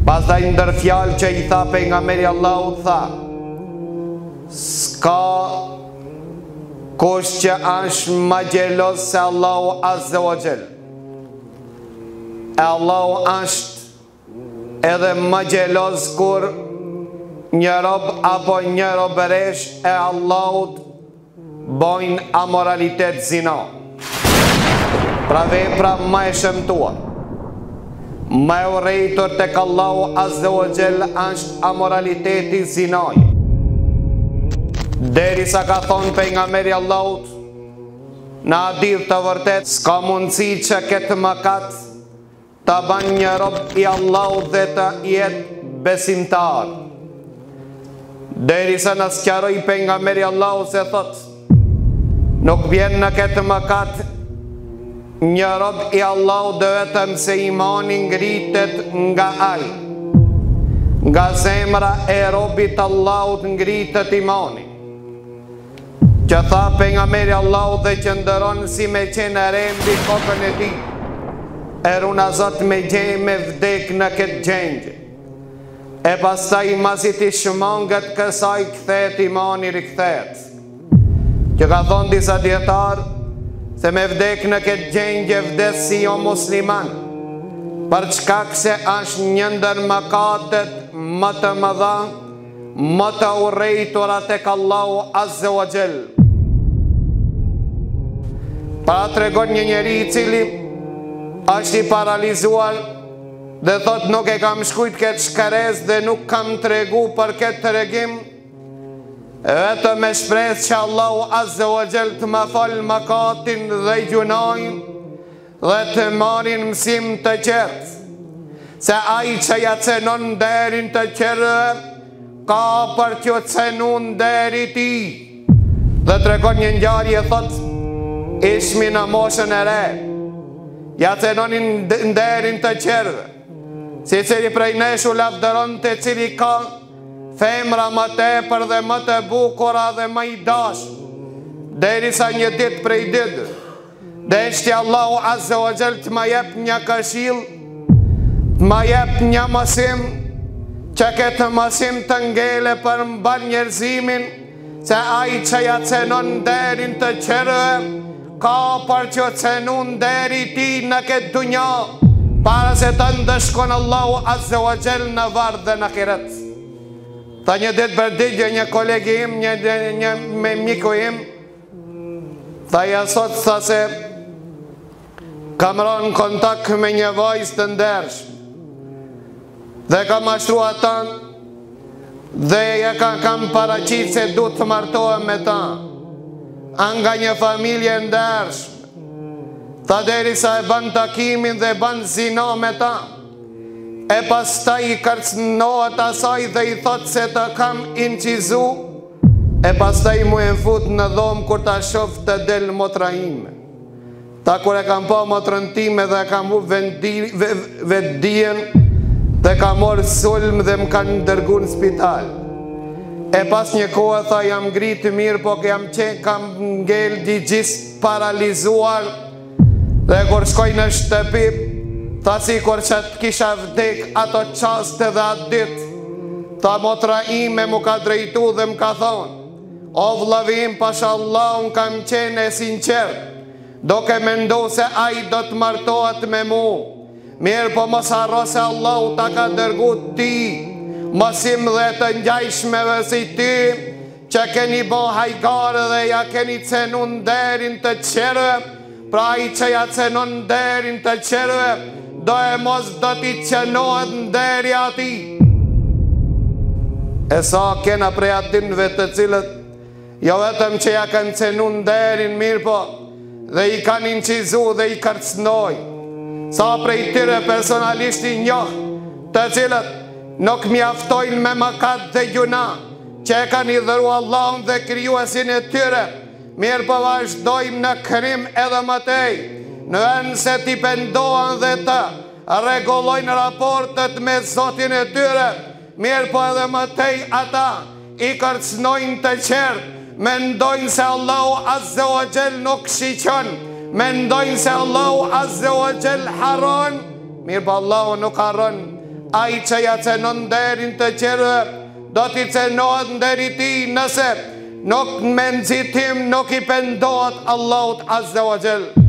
Pastaj ndër fjalë që i tha pejgamberi i Allahut tha, S'ka kush që është ma xheloz se Allahu Azze wa Xhel. E Allahu është edhe ma xheloz kur një rob apo një robëreshë e Allahut bojnë amoralitet zina. Pra vepra ma e shëmtuar, ma e urrejtur tek Allahu Azze wa Xhel është amoraliteti zinaj. Derisa ka thonë pejgamberi i Allahut, në hadith të vërtetë, s'ka mundësi që këtë mëkat Ta ban një rob i Allahut dhe të jetë besimtar. Derisa na sqaroi pejgamberi i Allahut se thotë, nuk bjen në këtë mëkat një rob i Allahut dhe vetëm se imani ngritet nga ai. Nga zemra e robit të Allahut ngritet imani. Që tha pejgamberi i Allahut dhe që ndërron si me qenë re mbi kokën e tij. E runa Zot me gjej me vdek në këtë gjendje. E pastaj masi t'i shmanget kësaj kthehet imani rikthehet. Që ka thonë disa dijetarë se me vdek në këtë gjendje vdes si jo musliman. Për shkak se është një ndër mëkatet më të mëdha Më të urrejtura tek Allahu Azze wa Xhel. Pra tregon një njeri i cili është i paralizuar dhe thot nuk e kam shkrujt këtë shkresë dhe nuk kam tregu për këtë tregim vetëm me shpresë që Allahu Azze wa Xhel të më falë mëkatin dhe gjynahin Dhe të marrin mësim të tjerët, se ai që ja cenon nderin të tjerëve, ka për t'ju cenu nderi i tij. Dhe tregon një ngjarje thotë, ishmi në moshën e re, ja cenonin nderin të tjerëve, secili prej nesh u lavdëronte cili ka femra më tepër dhe më të bukura dhe më i dashur, derisa një ditë prej ditëve, Deshti Allahu Azze wa Xhel të më jep një këshillë, të më jep një mësim, që këtë mësim të ngele për mbarë njerëzimin, se ai që ja cenon nderin të tjerëve, ka për t'ju cenu nderi i tij në këtë dunja, para se të ndëshkon Allahu Azze wa Xhel në varr dhe në ahiret. Tha një ditë përdigje një kolegi im, një, një, një me miku im, Tha ja sot tha se kam ra në kontakt me një vajzë të ndershme dhe kam mashtru ata dhe ja ka, kam paraqit se du të martohem me ta a nga një familje e ndershme tha derisa e ban takimin dhe ban zina me ta E pastaj i kërcënohet asaj dhe i thotë se të kam inçizu, e pastaj mu e fut në dhomë kur ta shof të del motra ime. Tha kur e kam pa motrën time dhe e kam hup vetëdijen dhe kam marrë sulm dhe më kanë dërgu në spital. E pas një kohe tha jam ngritë mirë, po jam qe, kam ngel di gjysë paralizuar, Dhe kur shkoj në shtëpi, tha sikur që të kisha vdek ato çaste dhe atë ditë, tha motra ime m'u ka drejtu dhe më ka thonë, o vllavi im pasha Allahun kam qenë e sinqertë, duke mendu se ai do të martohet me mu, mirëpo mos harro se Allahu ta ka dërgu ty, mësim dhe të ngjajshmeve si ty, Që keni bo hajgare dhe ja keni cenu nderin të tjerëve, pra ai që ja cenon nderin të tjerëve, doemos do t'i cenohet nderi atij. E sa kena prej atynve të cilët, jo vetëm që ja kanë cenu nderin mirëpo, dhe i kanë inçizu dhe i kërcnojnë. Sa prej tyre personalisht i njoh, të cilët nuk mjaftojnë me mëkat dhe gjynah, që e kanë hidhëru Allahun dhe krijuesin e tyre, mirëpo vazhdojmë në krim edhe më tej, në vend se t'i pendohen dhe të rregullojnë raportet me Zotin e tyre, mirëpo edhe më tej ata i kërcënojnë të tjerët, mendojnë se Allahu Azze wa Xhel nuk shiqon, mendojnë se Allahu Azze wa Xhel harron, mirëpo Allahu nuk harron. Ai që ja cenon nderin të tjerëve, do t'i cenohet nderi i tij nëse nuk me nxitim nuk i pendohet Allahut Azza wa Jall.